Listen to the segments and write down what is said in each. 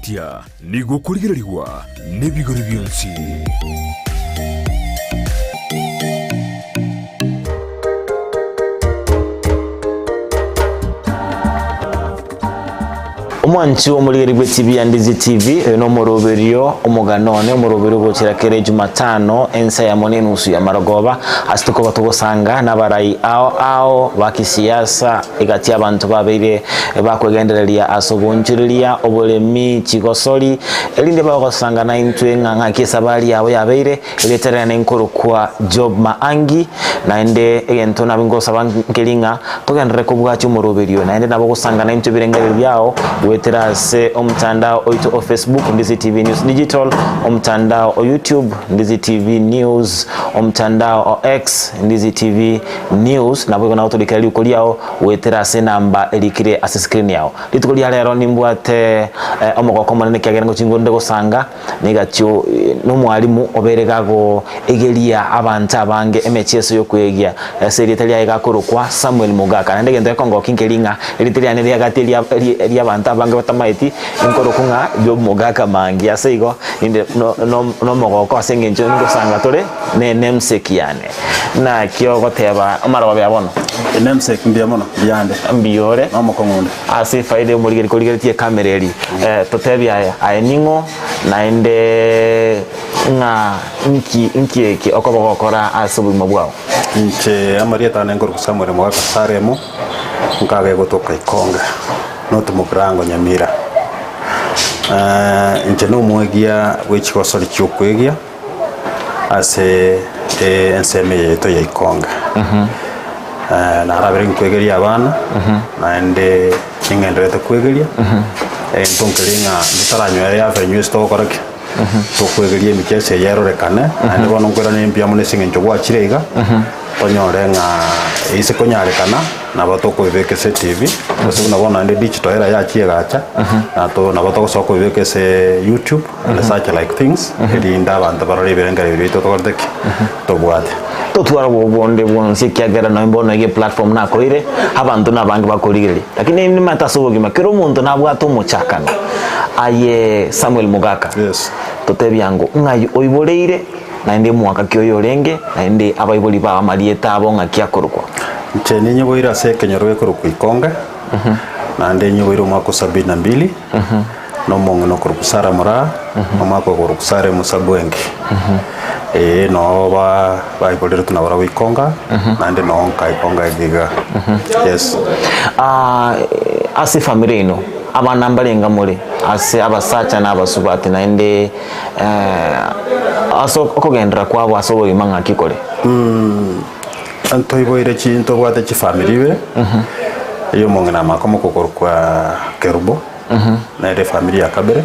Okobatia nigo okorigererigwa nebigori bionsi. Omwanchi omorigeri bwe TV ya Ndizi TV, oyo nomoroberio omogano one, omoroberio ogochera kera Ejumatano ensa eyemo na enusu ya marogoba, ase tokoba togosanga nabarai ao ao ba kisiasa egati abanto babeire bakwegendereria ase oboonchoreria, oboremi, chigosori, erinde bagosanga naintwe ng'a ng'aki esabari yabo yabeire, Erieta riane nkorokwa Job Maangi, naende egento nabe ngosaba nkeri ng'a togenderere kobwatia omoroberio, naende nabo ogosanga naintwe ebirengererio biao goetera ase omotandao oito o Facebook Ndizi TV News Digital, omotandao o YouTube Ndizi TV News, omotandao o X Ndizi TV News, naboigo nabo torikere riko riao goetera ase enamba erikire ase screen yao. Rituko ria rero nimbwate omogoko omonene ekiagera ngochia ngonde gosanga Negachio nomwalimu obeire gagoegeria abanto abange emechieso y'okwegia ase erieta riaye gakorokwa Samuel Mogaka. Naende egento gekongokia nkeri ng'a erieta riane riagati ri'abanto abange batamaeti nkorokwa ng'a Job Mogaka Mangi. Ase igo ninde nomogoko ase eng'encho ngosanga tore ne namesake yane. Naki ogoteba amarobe a bono? Namesake mbuya mono, mbuya ande. Mbuya ore. Nomokong'u onde. Ase efaida y'omorigeri korigeretie ekamera eria, totebie aye, aye ning'o, naende ng'a nki nki eke okoba gokora ase obogima bwao? Inche amarieta ane nkorokwa Samuel Mogaka Saremu, nkaga egotoka Ikonge, North Mugirango, Nyamira. Inche nomwegia bwe chigosori chi'okwegia. Ase ensemo eye yaito ya Ikonge, narabire nkwegeria abana, naende ning'endererete kwegeria, egento nkeri ng'a ntotaranywera avenue ase togokora ki? Tokwegeria emicheso eye erorekane, naende bono nkoiraneria mbuya mono ase eng'encho gwachire iga, tonyore ng'a ase konyarekana. Nabo tokoibeka ase etibi, gose buna bono naende digital era yachia egacha, nato nabo togosoa koibeka ase youtube and such like things, erinde abanto barore ebirengererio biaito tokorete ki? Tobwate. Totwara obobe bonde bwonsi ekiagera nonya bono iga eplatform nakoeire, abanto nabange bakorigereria. Lakini nimanyete ase obogima kera omonto nabwate omochakano. Aye Samuel Mogaka, Yes. totebie ango ng'ai oiboreire? Naende omwaka ki oyo orenge, naende abaibori bao amarieta abo ng'aki akorokwa? Inche ninyiboire ase ekenyoro gekorokwa Ikonge, naende nyiboire omwaka o sabini na mbili, na omong'ina okorokwa Sarah Moraa, na omwaka okorokwa Sarah Musa Bwenge. Ee noo ba baiboreretwe nabarabwo Ikonga, naende noo nka Ikonga iga. Yes. Ah, ase efamiri yaino, abana mbarenga more ase abasacha na abasubati naende Ase okogenderera kwabo ase obogima ng'aki kore? Ntoiboire chi ntobwate chifamiri ibere, eya omong'ina amakomo okorokwa Kerubo, nere efamiri ya kabere,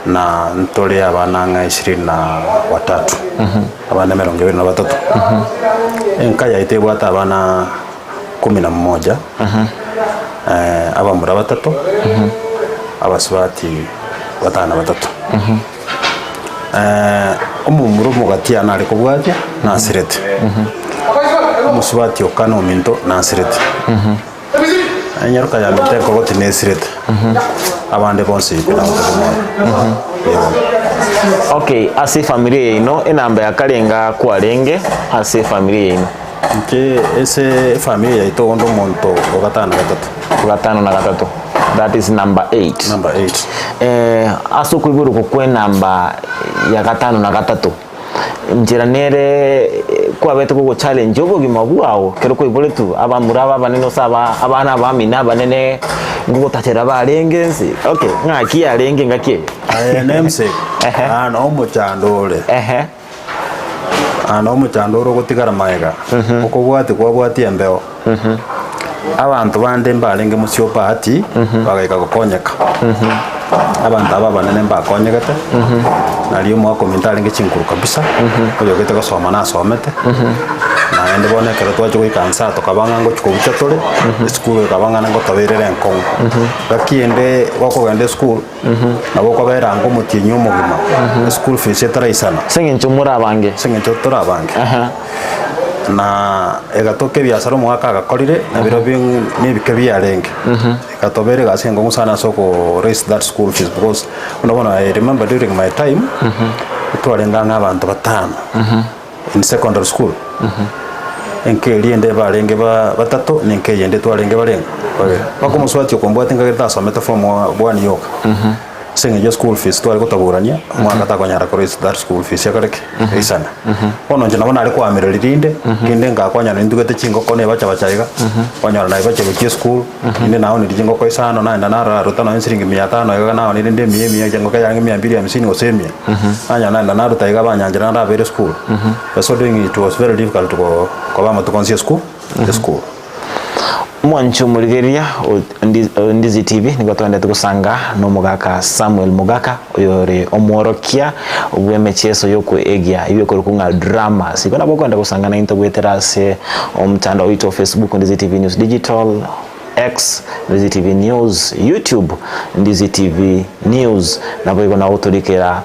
na ntore abana ang'e ishirini na watatu, abana emerongo ebere na batato. Enka yaito ebwate abana kumi na mmoja, abamura batato, abasubati batano na batato. Omomura omogati aye nare kobwatia, nasirete. Omosubati o kane ominto nasirete. Enyaroka ya minto ekogoti nesirete. Abande bonsi pi nabo tari moyo. Eeh. Okay, ase efamiri yaino enamba ya kare enga kwarenge ase efamiri yaino? Inche ase efamiri yaito onde omonto o gatano na gatato. O gatano na gatato, that is number eight. Number eight. Eh, ase okoiborwa okwo kwa enamba ya gatano na gatato, enchera nere kwabete gogochallenge obogima bwao ekero kwaiboretwe, abamura aba abanene gose aba abana abamino abanene ngogotachera barenge nse, okay, ng'aki yarenge engaki eye? Aye namesake, Ehe. aa no omochando ore. Ehe. Aa nomochando ore ogotigara magega, okobwatia kwabwatia embeo. Abanto bande mbarenge mosio o bahati, bagaika gokonyeka. Abanto aba abanene mbakonyegete, nario omwaka ominto arenge chinguru kabisa, oyogete gosoma nasomete, naende bono ekero twachia goika nsa tokaba ng'a ngochia kobucha tore, esukuru ekaba ng'a ngotoberere enkong'u. Gaki ende gokogenda esukuru. Nabo okobera ango omotienyi omogima, eschool fees etaraisana. Ase eng'encho more abange. Ase eng'encho tore abange. Aha. Na egatoka ebiasara omogaka agakorire, na birobio na ebike biarenge. Egatobera egasi enkong'u sana ase oko raise that school fees because buna bono I remember during my time, twarenge ang'e abanto batano in secondary school, enka eria ende barenge ba batato, na enka eyende twarenge barenge babere. Mpaka omosubati okombwati nkagete tasomete form one yoka. Ase eng'encho ya school fees tware gotaborania, omwaka takonyara ko raise that school fees ekore ki? Eisane. Bono inche nabo nare koamereri rinde, rinde ngakonyana nintugete chingoko na ebacha bacha iga, okonyora naibache gochia esukuru, rinde naonirie chingoko isano, naenda narora aruta nonye siringi mia tano iga naonia rinde emia emia chingoko yarenge mia mbiri hamsini gose emia, nanyora naenda naruta iga banyanchera narabere esukuru. By so doing it was very difficult ko koba amatuko onsi esukuru esukuru. Omwanchi omorigereria o Ndizi TV nigo toendete gosanga nomogaka Samuel Mogaka oyore omworokia bw'emecheso y'okoegia eyio ekorokwa ng'a dramas. Igo nabo okoenda gosanga naintwe goetera ase omotandao oito o Facebook Ndizi TV News Digital, X Ndizi TV News, YouTube Ndizi TV News. Naboigo nabo otorikera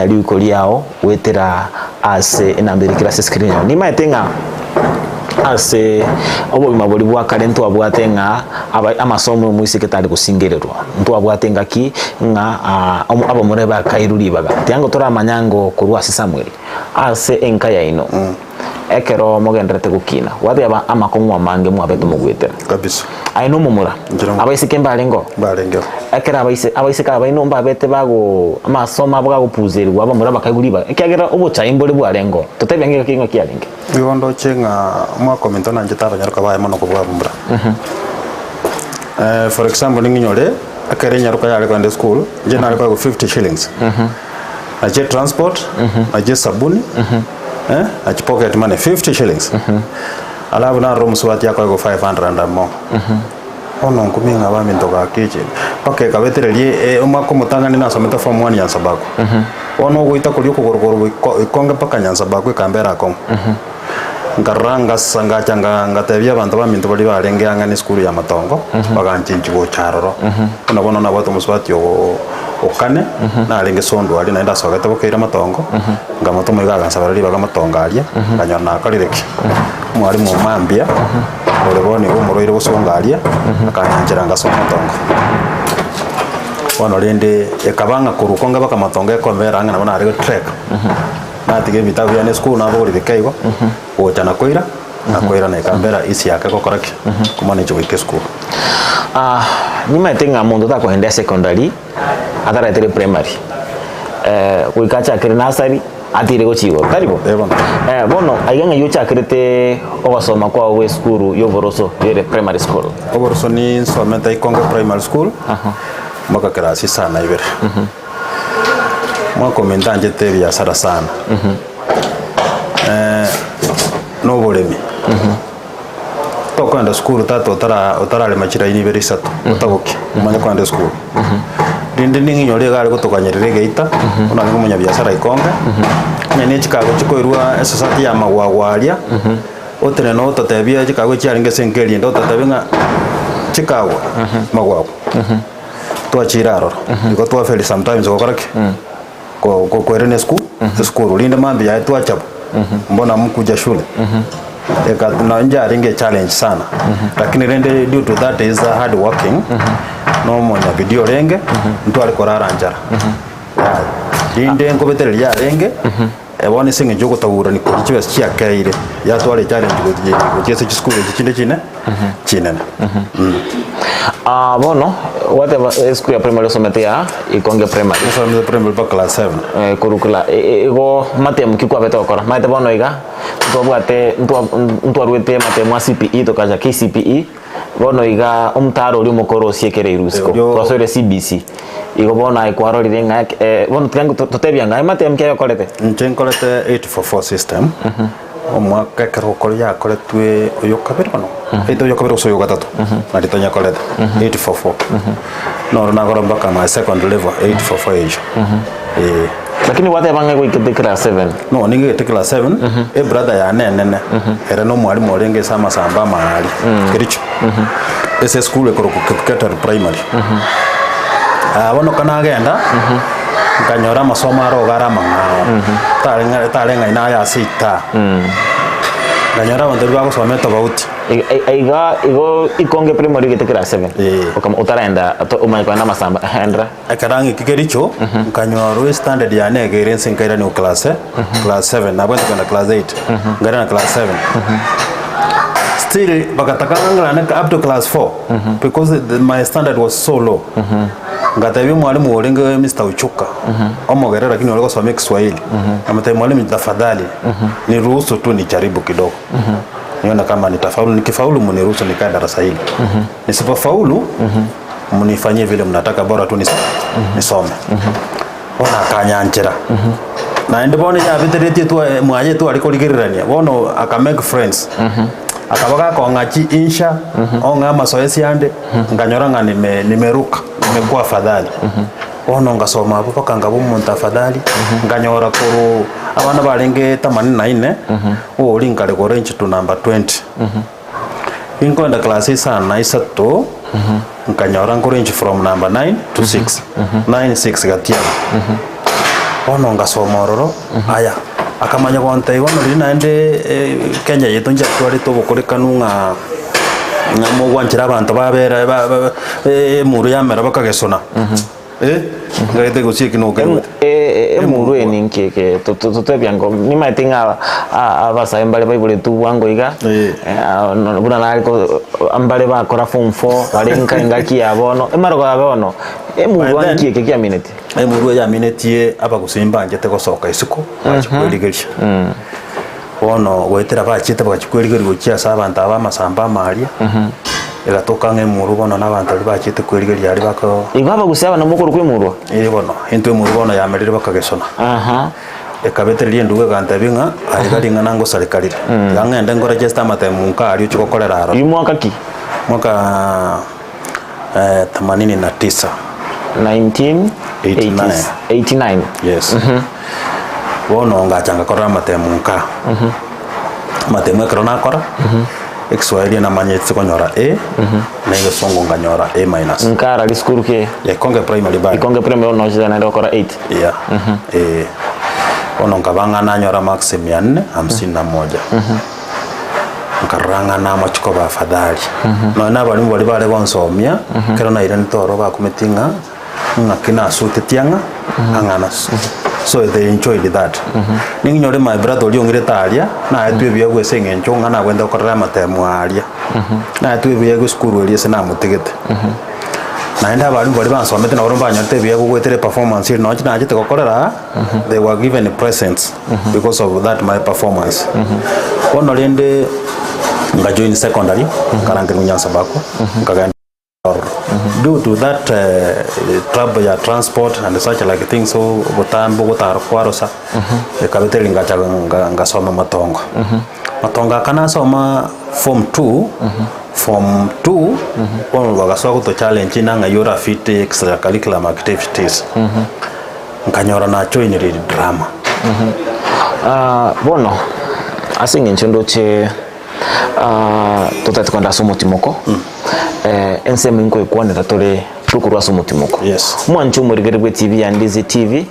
riko riao goetera ase enamba ere kera ase escreen yao. Nimaete ng'a ase obogima boria bwa kare ntwabwate ng'a aba amasomo ya omoiseke tari gosingererwa, ntwabwate engaki ng'a abamura bakairwe ribaga. Tiango toramanya ngo korwa ase Samuel, ase enka yaino, ekero mogendererete gokina, gwateba amakong'u amange mwabete mogwetera. Kabisa. Aye nomomura, Inche nomo- abaiseke mbarengeo? Mbarengeo. Ekero abaise abaiseke aba baino mbabete bago amasomo abo gagopuserigwa abamura bakaigwa ribaga, ekiagera obochai mbore bwarengeo, totebia ng'a egaki ng'aki yarenge. Nigo ndoche ng'a omwaka ominto nanchete abanyaroka baye mono kobua abamura. For example ning'inyore, ekero enyaroka yare kogenda esukuru, inche nare koegwa 50 shillings, nachie transport, nachie esabuni, nachie pocket money, 50 shillings. Alafu narora omosubati akoegwa 500 and more. Bono nkumia ng'a abaminto gaki eche, mpaka ekabetereria omwaka omotang'ani nasomete form one Nyansabaku. Bono ogoita koria okogoro korwa iko ikonge mpaka Nyansabaku ekambera akong'u. Nkarora ngasa ngacha nga ngatebia abanto baminto baria barenge ang'e na esukuru ya Matongo, baganchinchia gocha aroro. Buna bono nabwate omosubati oo okane, narenge Sondu aria naende asogete bokeire Matongo, nkamotoma iga agansabera ribaga Matongo aria, nkanyora nakorire ki? Omwalimu omambia, ore bono iga omorwaire gosonga aria, akanyanchera ngasoma matongo. Bono rende, ekaba ng'a korwa konge mpaka matongo ekombera ang'e nabo nare gotrek, natiga ebitabu biane esukuru nabogori bike igo, gocha na koira, na koirana ekambera easy yake gokora ki? Komanage goika esukuru. Nimaete ng'a monto takoenda esecondary ataraetire primary, goika achakere nursery atire gochia igoro, tari bo? Eh, bono. Eh, bono aiga ng'ai ochakerete ogosoma kwao gwa esukuru ya oboroso ere primary school? Oboroso ninsomete Ikonge Primary School, mpaka class isano na ibere. Mwaka ominto ntanchete ebiasara sana, na oboremi. Tokoenda sukuru tata otara otararema chiraini ibere isato, otabokia, omanye koenda esukuru. Rinde ning'inyore iga are gotokanyerera egeita, buna arenge omonyabiasara ikonge, onye ne chikago chikoirwa esosati ya magwagwa aria, otenene ototebie chikago chiarenge ase enka eria ende ototebie ng'a chikagwa magwagwa, twachire aroro. Igo twafeli sometimes gokora ki? Ko- ko- koirana esukuru esukuru rinde mambia yaye twachaba mbona mkuja shule Eka nonye yarenge echallenge sana lakini rende due to that is hard working na omonyabidii orenge ntware korara nchara yaya rinde nkobetereria yarenge bono ase eng'encho yogotaburani koria chibesa chiakeire yatwara echallenge gochia gochia ase chisukuru echi chinde chine chinene. Ah, bono gwateba esukuru ya primary osomete ya Ikonge primary. Nasomete primary mpaka class 7. Eh, korwa kla e- e- igo matemu ki kwabete gokora? Maete bono iga ntwabwate ntwa ntwaruete matemu a CPE tokacha KCPE bono iga omotaro oria omokoro osiekere isiko Orio- twasoire CBC igo bono aye kwarorire ng'a ek- eh, bono tiga totebia ng'a matemu ki aye okorete? Inche nkorete 844 system. Omwaka ekero okoro yakoretwe oyo kabere bono, either oyo kabere gose oyo gatato, nari tonyakorete, 844. Noro nakora mpaka my second level, 844 eyio, eh. Lakini gwateba ng'a goikete class seven. No, ning'igete class seven, ebrother yane enene, ere na omwalimu orenge ase amasamba amaari, Kericho, ase esukuru ekorokwa Kipketer Primary. Aa bono ka nagenda, nkanyora amasomo aro iga are amang'ao, tareng'a tareng'aina aye ase itaa. Nkanyora abanto baria bagosoma etobauti. Iga igo ikonge primary gete class 7. Eh. Okama otaraenda to omanye kogenda amasamba ehe enderera. Ekero ang'iki Kericho, nkanyorwa estandard yane egeire inse nkairaniwa class class 7, nabwate kogenda class 8, nkairana class 7. Still bagataka ng'a ng'irane up to class 4 because the my standard was so low. Ngatebia omwalimu orenge Mister Ochuka, omogere lakini ore gosoma ekiswahili, nkamotebia mwalimu tafadhali niruhusu tu nijaribu kidogo nione kama nitafaulu, nikifaulu muniruhusu nikae darasa hili, nisipofaulu munifanyie vile mnataka, bora tu nisome. Bono akanyanchera naende bono yabeteretie twa mwaye tware korigererania bono aka make friends akaba gakong'a chi insha ong'a amasoesi ande nkanyora ng'a nime nimeruka nimekuwa afadhali bono ngasoma abwo mpaka nkaba omonto afadhali nkanyora korwa abana barenge themanini na inne oria nkare go range to number 20. Inkoenda class isano na isato, nkanyora nkorange from number 9 to 6, 9 6 gati abwo. Bono ngasoma ororo, aya, akamanya gontebia bono riria naende Kenya yaito nchiatwarete obokorekanu ng'a ng'a mogwanchera abanto babera ba- ba emuru yamera bakagesona. Eh, ngaete gochia eki nokegote. Emuru eye ninki eke totebia ngo nimaete ng'a abasae mbare baiboretwe bwango iga buna nare mbare bakora form four bare nka engaki ya bono emaroko ya bono emuru nki eke kiamineti? Emuru eye yaminetie abagusii mbanchete gosoka isiko bachia kwerigeria. Bono goetera bachiete bagachia kwerigeria gochia ase abanto aba amasambo amaria, egatoka ng'a emurwa bono na abanto baria bachiete kwerigeria aria bako. Igo abagusia aba nabwo okorokwa emurwa? Ee bono, intwe emurwa bono yamerire bakagesona. Ekabetereria endugu egantebia ng'a aiga ring'ana ngosareka rire, tiga ng'ende nkoregeste amatemo nka aria ochia gokorera aroro. Oyio mwaka ki? Mwaka themanini na tisa. 1989. Yes. Bono ngacha ngakorera amatemo nka. Amatemo ekero nakora, ekiswahili namanyete konyora A, na egesongo nkanyora A minus. Nkara risukuru ki? Ya Ikonge Primary bado. Ikonge Primary bono nochete naende gokora 8. Yeah. Eh. Bono nkaba ng'a nanyora marks mia nne hamsini na moja. Nkarora ng'a namochie koba afadhali. Nonya na abalimu baria bare gonsomia, ekero nairanete ororo bakumeti ng'a ng'aki nasutetie ang'a ang'ana. So they enjoyed that. Ninginyore my brother oria ong'irete aria, naetwe ebiegwa ase eng'encho ng'a nagwente gokorera amatemo aria. Naetwe ebiegwa esukuru eria ase namotigete. Naende abalimu baria bansomete nabo banyorete ebiegwa goetera eperformance eria nonye nachete gokorera aa. They were given presents because of that my performance. Bono rende nga join secondary, nkarangerwa Nyansabaku, nkagenda ororo. Due to that trouble ya transport and such like things so obotambe ogotara kwarosa, ekabetereria ngacha nga- ngasoma matongo. Matongo aka nasoma form two, form two, bono bagasoa goto challenge nang'ai orafit extra curriculum activities. Nkanyora najoinire drama. Bono ase eng'encho ndoche totagete kogenda ase omotimoko, ensemo inkoekwanera tore tokorwa ase omotimoko. Yes. Omwancho omorigereria bwe TV ya Ndizi TV,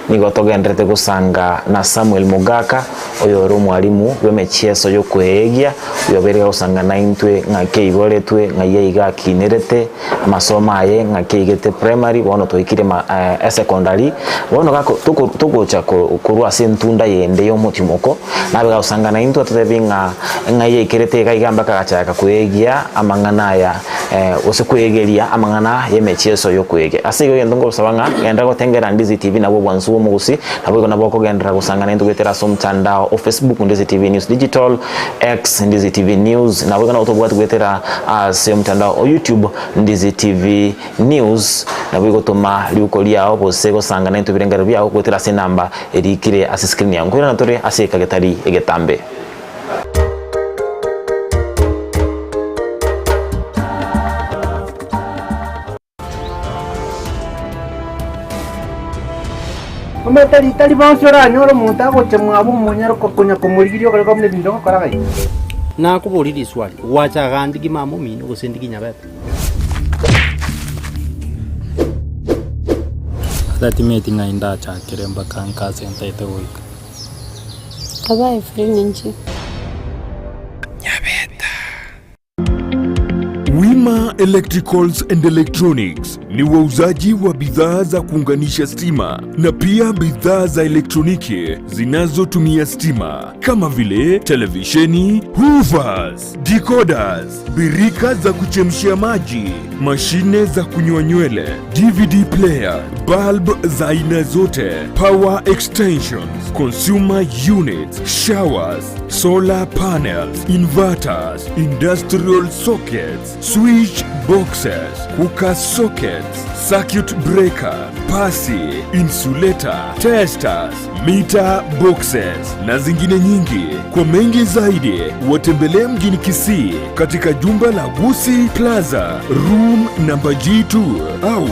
nigo togendererete gosanga na Samuel Mogaka, oyore omwalimu bw'emechieso y'okweegia, oyobeire gagosanga naintwe ng'aki aiboretwe, ng'ai aiga akinerete, Amasomo aye ng'aki aigete primary bono twaikire ma esecondary, bono gako toko togocha ko korwa ase entunda yende ya omotimoko, nabe gagosangana intwe atotebi ng'a ng'ai yaikerete iga iga mpaka agachaka koegia amang'ana aya gose koegeria amang'ana ya emechieso ya okoegia. Ase igo egento nkogosaba ng'a genda gotengera Ndizi TV nabwo obwansu bwa omogusii, nabo igo nabo okogenderera gosangana intwe goetera ase omotandao o Facebook Ndizi TV News Digital, X, Ndizi TV News, naboigo nabo tobwati goetera ase omotandao o YouTube, Ndizi TV News, naboigo toma riuko riao gose gosanga naintwe ebirengererio biao goetera ase enamba erikire ase screen yao. Nkoirana tore ase egeka getari egetambe. Omanyete ritari bonsi oranyore omonto agocha mwabo omonyare konya komorigeria okore buna ebinto ogokora iga. Nakoborie riswali, gwacha iga ndigi mama omino gose ndigi nyabebe? Ata timeti ng'ai ndachakere mpaka nka ase ntaete goika. Abae free ninche. Electricals and Electronics ni wauzaji wa bidhaa za kuunganisha stima na pia bidhaa za elektroniki zinazotumia stima kama vile televisheni, hoovers, decoders, birika za kuchemshia maji, mashine za kunyoa nywele, DVD player, bulb za aina zote, power extensions, consumer units, showers, solar panels, inverters, industrial sockets, switch boxes, cooker sockets, circuit breaker, pasi, insulator, testers, meter boxes na zingine nyingi. Kwa mengi zaidi watembelee mjini Kisii katika jumba la Gusii Plaza room namba G2 au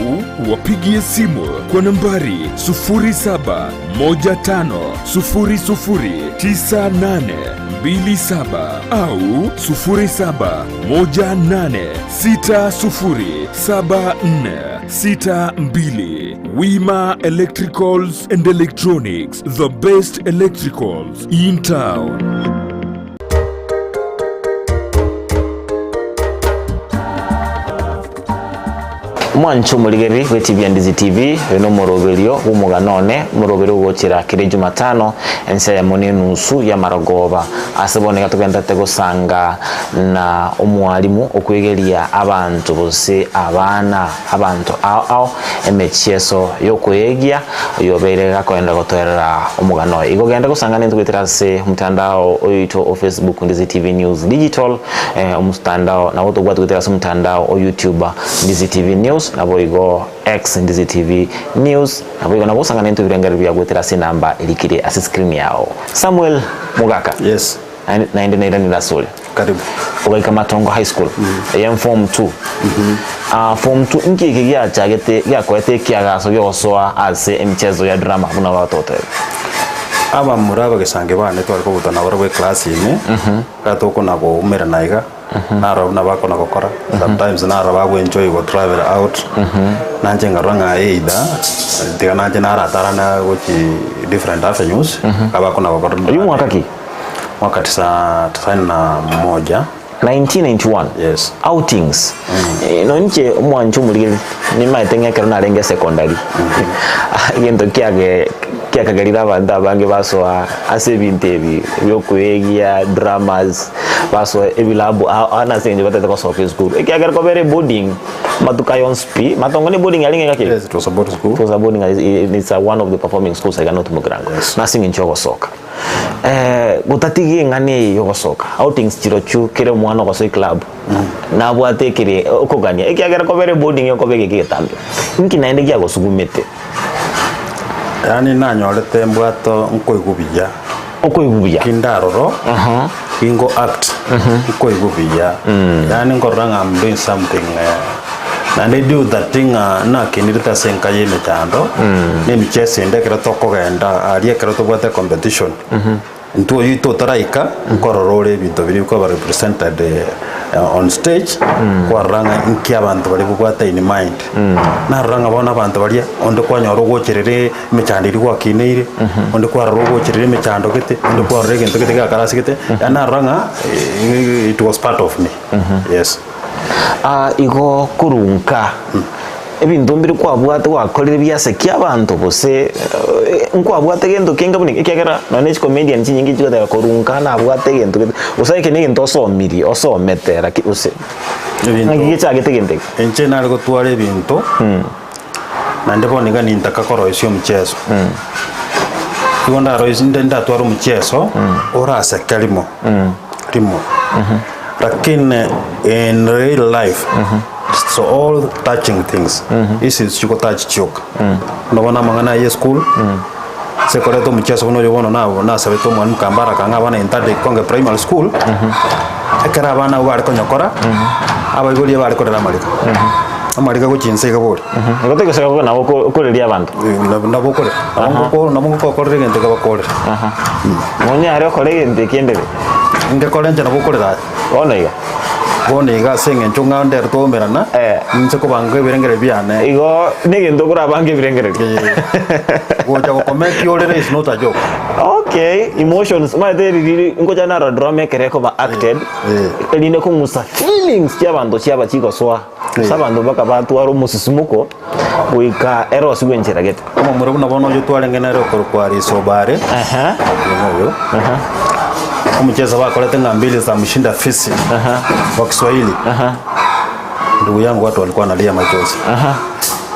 wapigie simu kwa nambari 0715009827 au 0718607462. Wima Electricals and Electronics, the best electricals in town. Mwanche omorigereria bwe TV ya Ndizi TV, oyo nomoroberio bw'omogano one, omoroberio ogochera kera Ejumatano ense eyemo na enusu y'amarogoba. Ase bono iga togenderete gosanga na omwalimu okwegeria abanto gose abana abanto ao ao emechieso y'okoegia oyobeire gakoenda gotoerera omogano oyo. Igo genda gosanga nintwe goetera ase omotandao oito o Facebook Ndizi TV News Digital, omotandao nabo tobwate goetera ase omotandao o YouTube Ndizi TV News, naboigo X Ndizi TV News, naboigo nabo gosanga nintwe ebirengererio bia goetera ase enamba erikire ase screen yao. Samuel Mogaka. Yes. Naende nairanire asore. Karibu. Ogaika Matongo High School, eye form 2. Ah, form 2 inki eke giachagete giakoete ekiagaso giogosoa ase emichezo ya drama buna gwatotebia? Abamura abagesangi bane tware kogutana nabarabwo eclass ime, ekero tokona koumerana iga, naro buna bakona gokora, sometimes naro bagoenjoy go travel out, nanche nkarora ng'a either, tiga nanche naratarana gochi different avenues, abakona gokora. Oyio mwaka ki? Mwaka tisa tisaini na moja. 1991 Yes. Outings. Eh, no inche omwancho omorigeri nimaete ng'a ekero narenge secondary egento kiage kiakagerire abanto abange basoa ase ebinto ebi biokoegia dramas basoa ebilabu ao ao nase eng'encho batagete gosoka esukuru ekiagera kobera eboarding amatuko aya onsi pi matongo ne eboarding yarenge ngaki? Yes, it was a boarding school. It was a boarding, it's a one of the performing schools iga North Mugirango. Yes. Nase eng'encho yogosoka. Gotatiga eng'ana eye y'ogosoka, outings chirochio kera omwana ogosoa eclub, nabwate ekere okogania, ekiagera kobera eboarding okoba egeki egetambe. Inki naende giagosugumete? Yaani nanyorete mbwato nkoigwa buya. Okoigwa buya. Kindaroro, gingo act, nkoigwa buya. Yaani nkorora ng'a I'm doing something naende due that ng'a nakinirete ase enka ya emechando, na emicheso ende ekero tokogenda aria ekero tobwate competition, intwe oyio totaraika, nkorora ore ebinto biria bikoba represented on stage, kwarora ng'a inki abanto baria babwate in mind. Narora ng'a bono abanto baria, onde kwanyora ogocherera emechando eria gwakineire, onde kwarora ogocherera emechando gete, onde kwarora egento gete giakarasi gete, yaani narora ng'a it was part of me, yes. Aa igo korunka ebinto mbire kwabwate gwakorire biasekia abanto gose nkwabwate gento kenge buna ekiagera nonye ne chicomedian chinyinge chigoteba korunka nabwate egento gete gose eke negento osomirie osomete lakini gose Ebinto- ng'aki gechagete egento eke. Inche nare gotwara ebinto, naende bono iga nintaka koroisia omocheso. Igo ndaroisia nde ndatware omocheso, oraseke rimo, rimo. Lakini in real life, it's all touching things. Isi chigotouch chioka. Buna bono amang'ana aya eschool, ase ekoreta omocheso buna oyo bono nabo nasabete omwalimu Kambara akang'a abana intade Konge primary school, ekero abana abwo bare konyokora, abaibori ebare korera amariko. Amariko gochia inse iga bori. Igo togoseka koba nabo okoreria abanto. Nabo okorera, nabo ngokorera egento ekebakorera. Nonyare okore egento ekio endere. Ngekore inche nabo okorera aye. Bono iga. Bono iga ase eng'encho ng'a ndero twaumerana, Eh. ninche kobanga ebirengererio biane. Igo negento okorabange ebirengererio. Gocha gokomeki orere is not a joke. Okay, emotions omanyete riri ngocha naro drama ekere ekoba acted Eh. erinde kong'usa feelings chia abanto chiaba chigosoa Eh. ase abanto mpaka batwara omosisimuko goika erosigwe enchera gete. Omomura buna bono oyio twarenge nere okorokwa Risobare, Aha. oyo noyo. Omocheso bakorete ng'a mbili za mshinda fisi kwa Kiswahili. Ndugu yangu watu walikuwa wanalia machozi.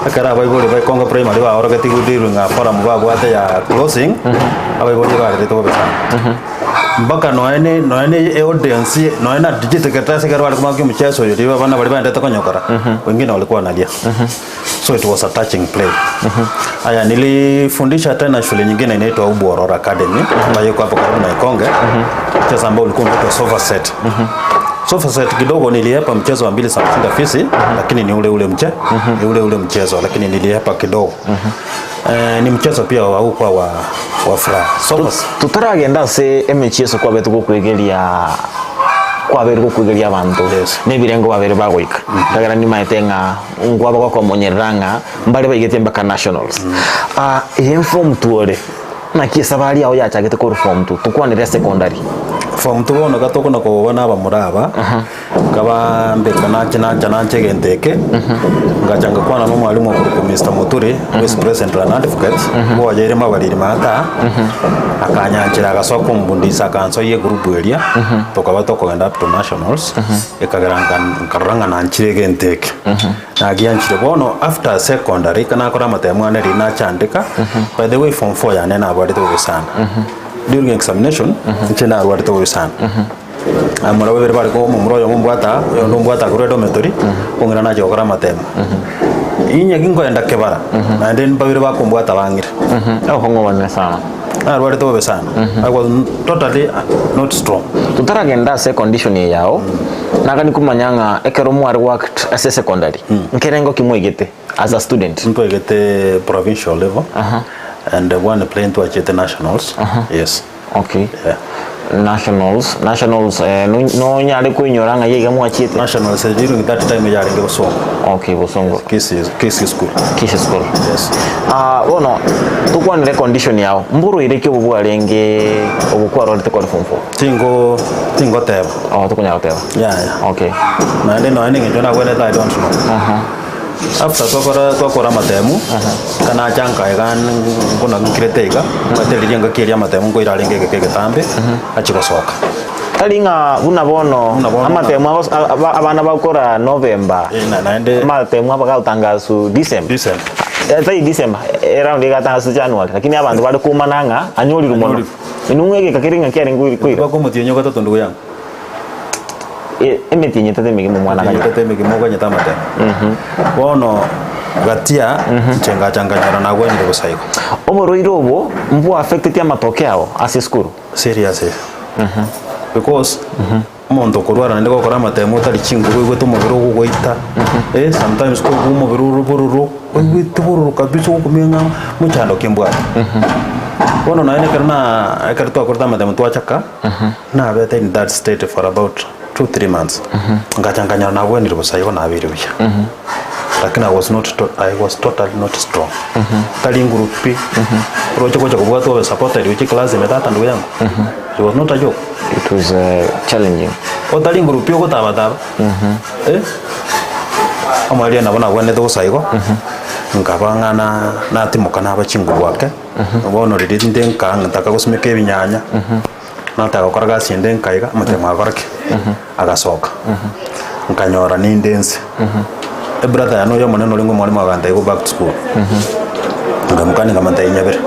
Ekero abaibori ba Ikongo Primary baorogetie godirwe ng'a forum babwate ya closing, abaibori barerete bobe sana. Mpaka nonya ne nonya ne eaudience nonya na digital karatasi ekero bare komaka omocheso oyo riria abana baria baendete konyokora, wengine walikuwa wanalia. So it was a touching play. Aya, nilifundisha tena shule nyingine inaitwa Ubu Aurora Academy ambayo iko hapo karibu na Ikonge. Mchezo ambao ulikuwa unaitwa sofa set. Sofa set kidogo niliepa mchezo wa mbili za kushinda fisi, lakini ni ule ule mche, ni ule ule mchezo lakini niliepa kidogo. Eh, ni mchezo pia wa huko wa wa furaha. Sofa set. Totaragenda ase emechieso kwabete gokwegeria kwabeire gokwegeria abanto Yes. na ebirengo babere bagoika ekagera nimaete ng'a nkwaba gokomonyerera ng'a mbare baigete mpaka nationals. Ah, eye form two ore naki esabari yao yachagete korwa form two tokwanere secondary. Form two bono iga tokona koba na abamura aba, nkaba mbeka nache nacha nache egento eke, ngacha ngakwana na omwalimu okorokwa Mister Muturi, vice president and advocate, bwoyeire mabariri maata, akanyanchera agasoa kombundisa akansoyia egroup eria, tokaba tokogenda up to nationals, ekagera nka nkarora ng'a nanchire egento eke. Nagianchire bono after secondary ekero nakora amatemo ane riria nachandeka, by the way form four yane nabwarete bobe sana. During examination, inche narwarete bobe sana. Abamura babere bare ko omomura oyomo ombwate aa, oyonde ombwate aa korwa edormitory, ong'ina nachia gokora amatemo. Inye ginkoenda kebara, naende mbabere bakombwata bang'ire. Obokong'u obonene sana. Narwarete bobe sana. I was totally not strong. Totaragenda ase econdition eye yao, nagani komanya ng'a ekero mware goact ase esecondary, nkerengo ki mwaigete as a student? Ntwaigete provincial level and one plane twachete nationals. Yes. Okay. Yeah. Nationals, nationals eh, no- nonyare koinyora ng'a iga mwachiete? Nationals eh, during that time yarenge Bosongo. Okay, Bosongo. Kisii, Kisii school. Kisii school. Yes. Ah, bono tokwanere condition yao mborwaire ki obo bwarenge obo kwarwarete kore form 4? Tingo tingoteba. Oh, tokonyara goteba. Yeah, yeah. Okay. Naende nonya neng'encho nagwenerete I don't know. After twakora twakora amatemu, kanacha nkaega buna nkirete iga, omanyete riria engaki eria amatemu nkoira arenge egeka egetambe, achie gosoka. Tari ng'a buna bono Buna bono amatemu agos- a- aba- abana bagokora November, Eh, na- naende- amatemu aba gagotangasu December. December. Eh, tari December, eh, eround egatangasu January, lakini abanto bare komana ng'a anyorirwe mono. Anyorirwe. Inwe egeka kere ng'a kiarenge koira koira. Mpaka omotienyi ogatato ndugu yangu. Emetienyi etato emegima omwana akanyora. Etato emegima okanyete amatemo. Bono gatia inche ngacha nkanyora nagwenire bosa igo. Oborwaire obo mbwa affecteti amatoke ao ase esukuru? Serious because omonto okorwara naende gokora amatemo otari chinguru oigwete omobere ogogoita, eh sometimes koigwa omobere ore bororo, oigwete bororo kabisa ogokumia ng'a mochando ki mbwate. Bono nonye na ekero na ekero twakorete amatemo twachaka. Nabete in that state for about 2-3 months. Ngacha nkanyora nabwenire bosa igo nabeire buya. Lakini I was not to, I was totally not strong. Tari nguru pi. Oroche gocha kobwatwa obe supported gochia class ime tata ndugu yangu. It was not a joke. It was uh, challenging. Otari nguru pi ogotabataba. Eh? Omoerio nabo nabwenerete bosa igo. Nkaba ng'a na natimoka naba chinguru ake. Bono riria inde nka ntaka gosimeka ebinyanya. Nataka gokora gasi ende nkaiga, omotemo agakora ki? Agasoka. Nkanyora ninde inse. Ebrother yane oyo omonene orenge omwalimu agantebia go back to school. Nkamokania nkamotebia nyabere,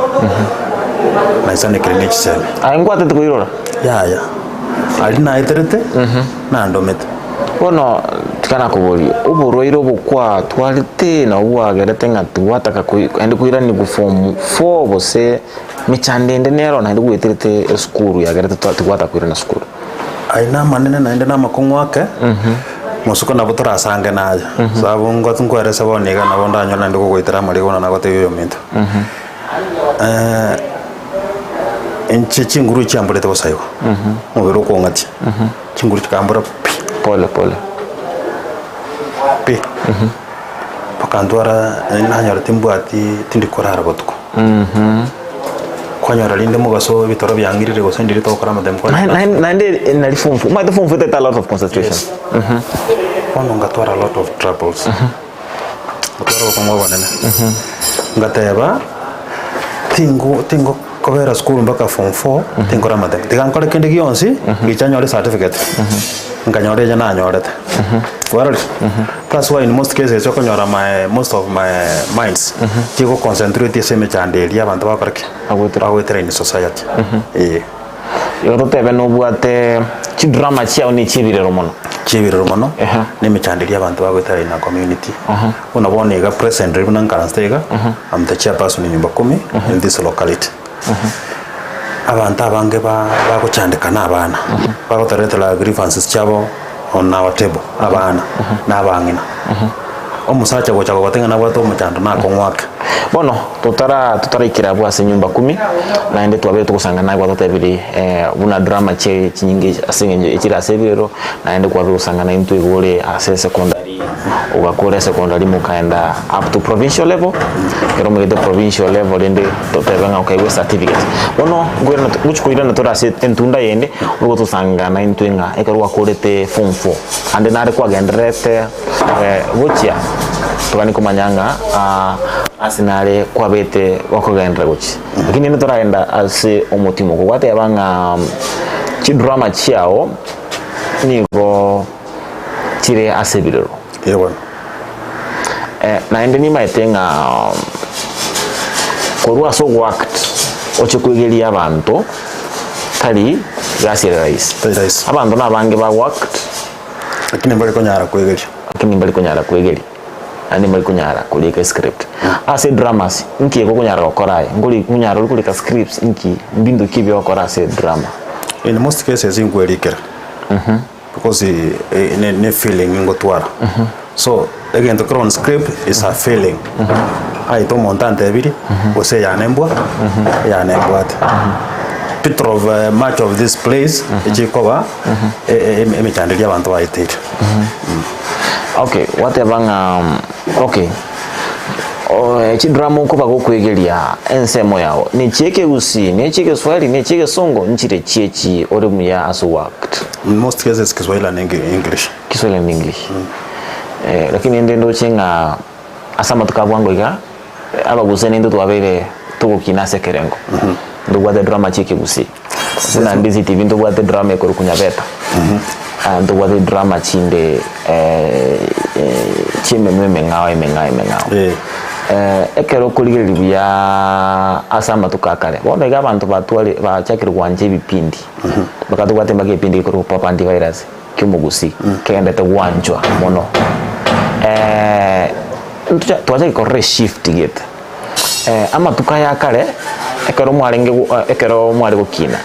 naisanekire ne chisemi. Aye nkwatete koirora? Yaya, aria naeterete, nandomete. Bono tiga nakoborie, oborwaire obo kwatwarete nabwo bwagerete ng'a tigwataka koi naende koiranigwa form four gose Mechando ende nero naende gweterete esukuru yagerete twa tigwataka koirana sukuru. Aye namanene naende namakong'u ake, mosuko nabo torasange naye, sababu ngo nkwerese bono iga nabo ndanyore naende gogoitera amariga buna nagotebia oyominto. Inche chinguru chiamborete bosa igo, omobere okong'atia, chinguru chikambora pi. Pole pole. pi. Bakantwara nanyora timbwati tindi korara botuko. Kwanyora rinde mogaso ebitoro biang'irire gose ndiri togokora amatemo kwanyora. Naende nari form four, omanyete form four etete a lot of concentration. Yes. Bono ngatwara a lot of troubles. Ngatwara obokong'u obonene. Ngateba, tingo tingokobera sukuru mpaka form four, tinkora amatemo. Tiga nkore kende gionsi, ngicha nyore ecertificate. Nkanyora eria nanyorete. Kwarorire? That's why in most cases okonyora my most of my minds, chigo concentrate ase emechando eria abanto bagokora ki? Bagoetera. Bagoetera in society. Eh. Igo totebe nobwate chidrama chiao ne chiebirero mono. Chiebirero mono, Ehe. na emechando eria abanto bagoetera in a community. Buna bono iga presently buna nkaranste iga, I'm the chairperson in nyumba kumi in this locality. Abanto abange ba bagochandeka na abana, bagotoretera grievances chiabo on our table, abana na abang'ina. Omosacha gocha gogotenga nabwate omochando nakong'u ake. Bono totara totaraikera abwo ase nyumba kumi, naende twabeire togosanga naye gwatotebirie buna drama chie chinyinge ase eng'encho echire ase ebirero, naende kwabeire gosanga naintwe igo ore ase esekondari, ogakora esekondari mokaenda up to provincial level, ekero moigete provincial level rende totebe ng'a okaigwa ecertificate. Bono nkoirana ngochi koirana tore ase entunda yende, ogotosanga naintwe ng'a ekero gwakorete form four, ande nare kwagendererete. Gochia toganie komanya ng'a ase nare kwabete gokogenderera gochia. Lakini rende toragenda ase omotimo oko gwateba ng'a chidrama chiao nigo chire ase ebirero. Ee bono. Naende nimaete ng'a korwa ase ogoact oche koegeria abanto tari gasi ere rahisi. Tari rahisi. Abanto nabange bagoact. Lakini mbare konyara kwegeria. Lakini mbari konyara kwegeria, naende mbari konyara korika escript. Ase dramas, nki egokonyara gokora aye? Nkori nkonyara ore korika scripts nki, mbinto ki biogokora ase edrama? In most cases nkwerikera because ne ne feeling ngotwara. So egento kere on script is a feeling. Aete omonto antebirie, gose eyane mbwa, eyane mbwate. Picture of much of this place, echikoba emechando eria abanto baeteire. Okay, gwateba ng'a okay, chidrama okoba gokwegeria ensemo yao, nechi ekegusii, nechi egeswahili, nechi egesongo, nchire chiechi ore muya ase ogoact? In most cases Kiswahili and English. Kiswahili and English. Lakini rende ndoche ng'a ase amatuko a bwango iga, abagusii naintwe twabeire togokina ase ekerengo. Ntobwate drama chia ekegusii, buna Ndizi TV ntobwate drama ekorokwa Nyabeta, ntobwate drama chinde chia emenwa emeng'ao emeng'ao emeng'ao. Ekero okorigereria buya ase amatuko a kare, bono iga abanto batware bachakire gwancha ebipindi, mpaka tobwate mpaka ebipindi gekorokwa Papa Antivirus. ki'omogusii kegenderete gwanchwa mono. Twachake korora eshift gete, amatuko aya akare, ekero mwarenge go ekero mware gokina,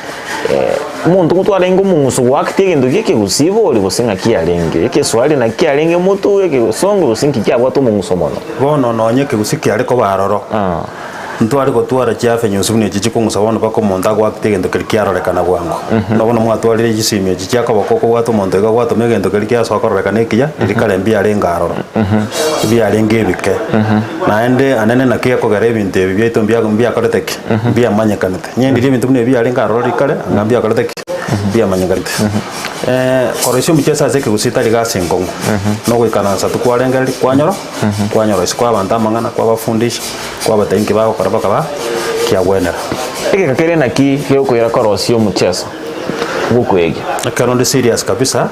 omonto ngotwarenge omong'uso goaktia egento kia ekegusii bori gose ng'aki yarenge, ekeswahili naki kiarenge motwe, egesongo gose nki kiabwate omong'uso mono? Bono nonye ekegusii kiare koba aroro, Ntware gotwara chiavenues buna echi chikong'usa bono mpaka omonto agoakte egento keria kiarorekana bwango. Buna bono mwatwarire chisimi echi chia koboko okobwata omonto iga gwatoma egento keria kiasoa kororekana ekiya, riria kare mbiarenge aroro, ebiarenge ebike. Naende anene naki gekogera ebinto ebi biaito mbia mbiakorete ki? Mbiamanyekanete. Onye ndiria ebinto buna ebi biarenge aroro riria kare, anga mbiakorete ki? Mbiamanyekanete. Koroisia omocheso ase ekegusii tari gasi enkong'u, nogoikaransa tu kwarengereria kwanyora, kwanyora isiko abanto amang'ana kwabafundisha. Kwabatebia inki bagokora bakaba kiagwenera. Egeka keria naki gegokoira korosia omocheso bw'okwegia? Ekero nde serious kabisa,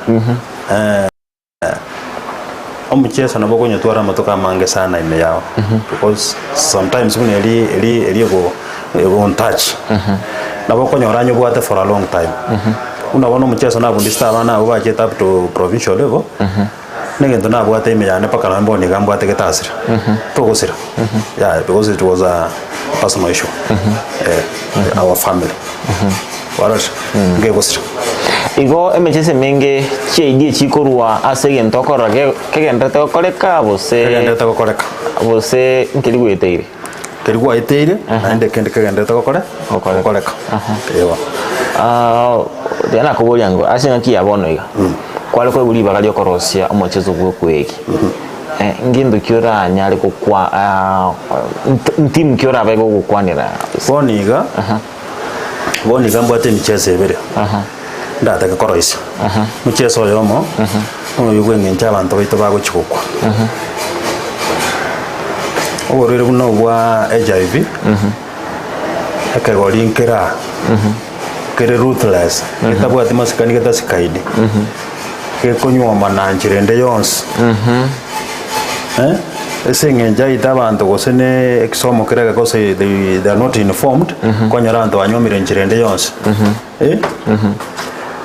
omocheso nabo okonyotwara amatuko amange sana ime yao, because sometimes buna eri eri eri ego egontouch, nabo okonyora anyobwate for a long time. Buna bono omocheso nabundisete abana abwo bachete up to provincial level. Negento nabwate ime yane mpaka nonye bono iga mbwate getasira, togosira, yaya because it was a personal issue, eh, our family, kwarorire, nkegosira. Igo emechieso emenge chiaidie chikorwa ase egento okorora ke- kegenderete gokoreka gose Kegenderete gokoreka. gose nkeri gweteire. Keri gwaeteire, naende ekende kegenderete gokore Gokoreka. gokoreka, eeh. Tiga nakoboria ng'o, ase engaki ya bono iga, kware koegwa ribaga riokorosia omocheso bwa okwegi. Ngento ki oranyare gokwa ntimu ki orabe gogokwanera? Bono iga, bono iga mbwate emicheso ebere ndatake koroisia. Omocheso oyomo, noyo bwa eng'encho abanto baito bagochia gokwa. Oborwaire buna obwa HIV, ekegori nkere aa, kere ruthless, getabwati masikani getasikaini. Gekonyuoma na nchera ende yonsi. Eh, ase eng'encho aite abanto gose ne ekisomo kere egeke gose they, they are not informed, okonyora abanto banyuomire nchera ende yonsi. Eh,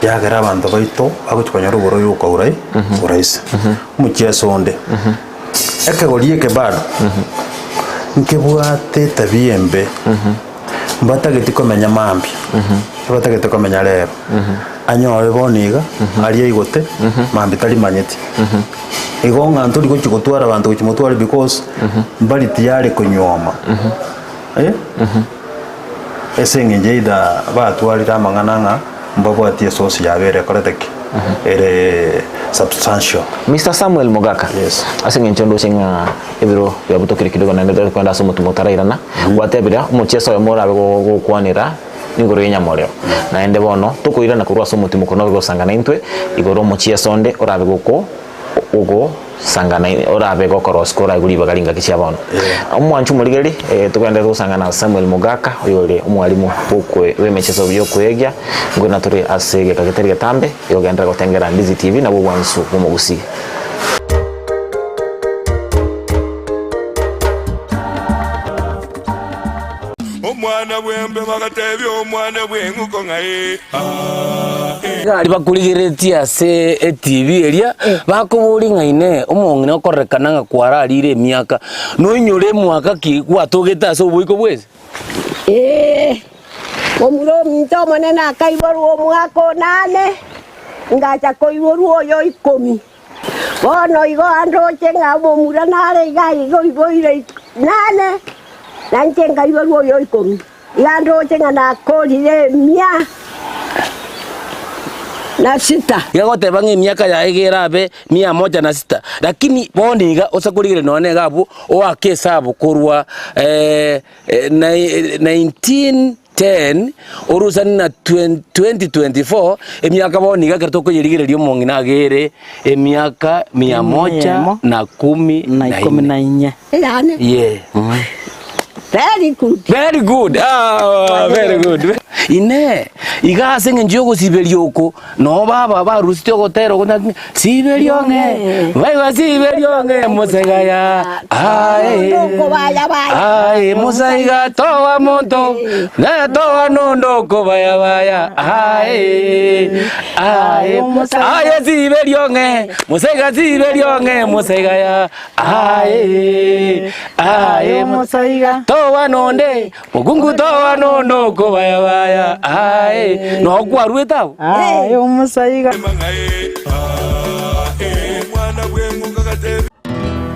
yagera abanto baito bagochia konyora oborwaire oka urai urahisi. Omochiaso onde, ekegori eke bado, nkebwate etabia embe, mbatageti komenya mambia, ebatagete komenya rero. Anyore bono iga, aria aigote, mambia tarimanyeti. Igo ng'a ntori gochia gotwara abanto gochia motware because mbari tiyari konyuoma. Eh? Ase eng'encho either batwarire amang'ana ng'a mbabwati esource yabo ere ekorete ki? Ere substantial. Mister Samuel Mogaka, Yes. ase eng'encho ndoche ng'a ebiro biabutokire kidogo naende tari kogenda ase omotumo otarairana, gwatebire omochieso oyomo orabe gokwanera Igoro y'enyamorero. Naende bono tokoirana korwa ase omotimoko nobe gosangana intwe igoro omochieso onde orabe goko ogosangana orabe gokorosia koraigwe ribaga ringaki chia bono. Omwanchi omorigeri eh, togenderete gosangana na Samuel Mogaka oyore omwalimu bw'okwe bw'emecheso y'okwegia ngwena tore ase egeka getari getambe egogenderera gotengera Ndizi TV nabwo obwansu bw'omogusii. Omwana bw'embe bagatebia omwana bw'eng'uko ng'a ee, aa, ee. Egari bakorigereretie ase etibi eria, bakoboria ng'a Inee, omong'ina okorerekana ng'a kwararire emiaka, noinyore emwaka ki gwatogete ase oboiko bw'ense? Ee, momura ominto omonene akaiborwa omwaka onane, ngacha koiborwa oyo ikomi. Bono igo andoche ng'a omomura nare iga iga oiboire nane, na inche nkaiborwa oyo ikomi. Iga andoche ng'a nakorire emia na sita. Iga agoteba ng'a emiaka yaye iga erabe mia moja na sita, lakini bono iga ose korigereria nonya niga abwo oake esabu korwa 1910 orusani na 2024 emiaka bono iga ekero tokoyerigereria omong'ina agere emiaka mia moja na kumi na inye. Yeah. Very good. Very good. Ah, very good. Inee, iga ase eng'encho y'ogosiberia oko, noo baba barusete ogotera oko na siberia ong'e, baigwa siberia ong'e mosegaya, aye, aye mosaiga toa monto, na toa nondo okobayabaya, aye, aye, aye siberia ong'e, mosaiga siberia ong'e mosegaya, Aye, aye, Omosaiga. toa nonde, mokungu toa nonde okobayabaya, aye, noo kwarwete abwo. Aye omosaiga.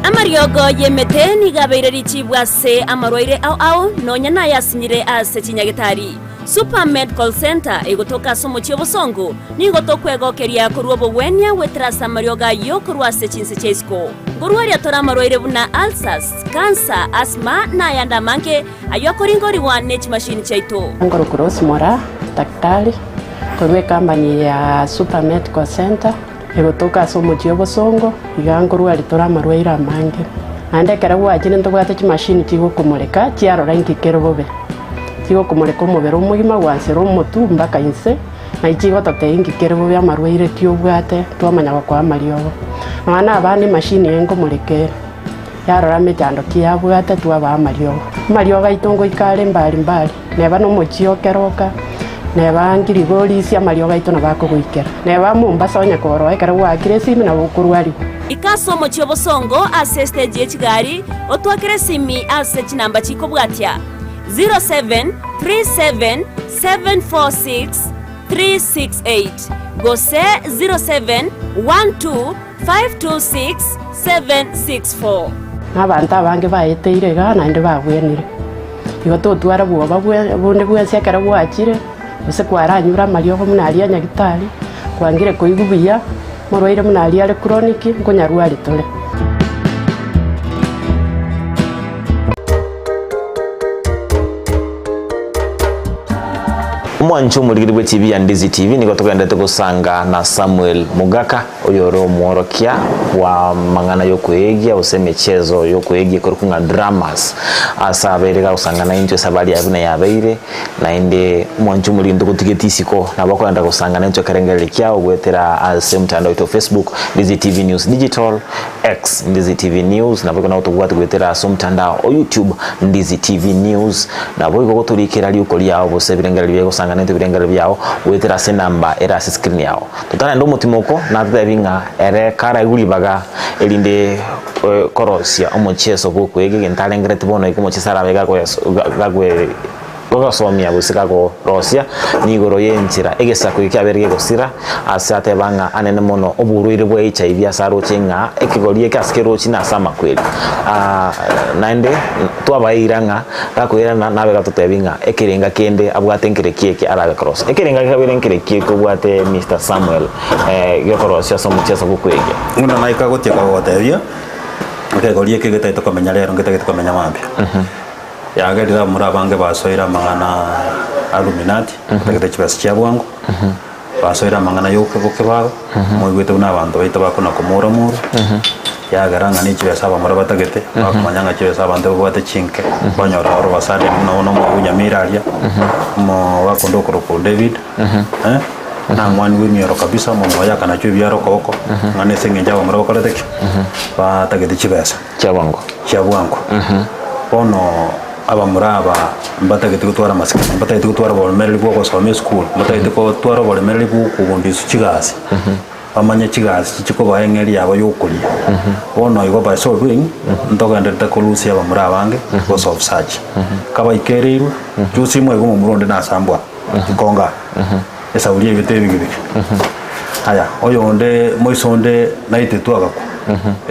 Amariogo y'emete nigo abeire richibu ase amarwaire ao ao, nonya nayasinyire ase chinyagetari. Super Medical Centre egotoka ase omochie obosongo, nigo tokwegokeria korwa obogwenia goetera ase amariogo ayio korwa ase chinse chia isiko. Nkorwaria tore amarwaire buna ulcers, cancer, asthma na ayande amange ayio akoringorigwa ne chimashini chiaito. Nkorokwa Rose Moraa, daktari korwa ecompany ya Super Medical Centre egotoka ase omochie obosongo, iga nkorwaria tore amarwaire amange. Naende ekero gwachire ntobwate chimashini chigokomoreka chiarora inki kere bobe. Chigokomoreka omobere omogima gwansera omotwe mpaka inse, na chigototebia inki kere bobe amarwaire ki obwate, twamanya gokoa amariogo. Nonya na abana emashini eye nkomoreka ere, yarora emechando ki yabwate twabaa amariogo. Amariogo aito ngoika are mbari mbari, neba na omochie o Keroka, neba Ngirigorisia amariogo aito nabo akogoikera. Neba Mombasa onye koroa ekero gwaakire esimi nabo okorwarigwa. Ika ase omochie obosongo ase estage ye chigari, otwakere esimi ase chinamba chikobwatia. 0737746368 gose 0712526764. Na abanto abange baeteire igaa naende babwenire. Igo totwara bwoba bonde bwensi ekero gwachire, gose kwaranyure amariogo buna aria a nyagitari, kwangire koigwa buya, omorwaire buna aria are chronic, nkonyarwari tore. Omwancho omorigeri bwe TV ya Ndizi TV nigo togenderete gosanga na Samuel Mogaka oyore omworokia bwa amang'ana y'okoegia gose emichezo y'okoegia ekorokwa ng'a dramas ase abeire gagosanga naintwe esabari yaye buna yabeire naende omwancho omorigeri ntogotigeti isiko nabo okoenda gosanga naintwe ekerengererio kiao goetera ase omotandao oito o Facebook Ndizi TV News Digital X, Ndizi TV News, naboigo nabo tobwate goetera ase omotandao o YouTube, Ndizi TV News, naboigo gotorikera riuko riao gose ebirengererio biaye gosanganete ebirengererio biao goetera ase enamba ere ase screen yao. Totarenda omotimoko natotebi ng'a ere karaigwe ribaga erinde korosia omocheso bw'okoegia egento arengereti bono iga omocheso arabe gagoes gagwe. Gogosomia gose gagorosia nigoro y'enchera egesaku eke kiabeire gegosira, ase ateba ng'a anene mono oborwaire bwa HIV ase aroche ng'a ekegori eke ase kerochi nase amakweri. Aa naende twabaeira ng'a gakoirana nabe gatotebi ng'a ekerenga kende abwate nkereki eke arabe korosia. Ekerenga gekabere nkereki eke obwate Mister Samuel gekorosia ase omochiaso bw'okoegia. Buna naika gotieka gogotebia, ekegori eke getagete komenya rero ngetagete komenya mambia. Yagerire abamura abange basoire amang'ana a Illuminati, batagete chibesa chia bwango, basoire amang'ana ya oboke babo, moigwete buna abanto baito bakona komora moro, yagera ng'a ne chibesa abamura batagete, bakomanya ng'a chibesa abanto babwate chinke, banyora oro basani buna bono omoyio Nyamira aria, omogaka onde okorokwa David, eh, nang'wani bwa emioro kabisa, omonto oye akanachwa ebiara okoboko, ng'a nese eng'encho abamura bakorete ki? Batagete chibesa. Chia bwango. Chia bwango. Bono abamura aba mbatagete gotwara amasikani, mbatagete gotwara oboremereri bwa ogosoma esukuru, mbatagete gotwara oboremereri bwa okobundiswa chigasi, bamanye chigasi chichi kobaa eng'eri yabo ya okoria. Bono igo by so doing, ntogenderete korusia abamura abange because of such. Kabaikereirwe, juzi moigo omomura onde nasambwa ikonga, esauri ebete ebigibigi. Aya, oyonde moiso onde naitetwe agakwa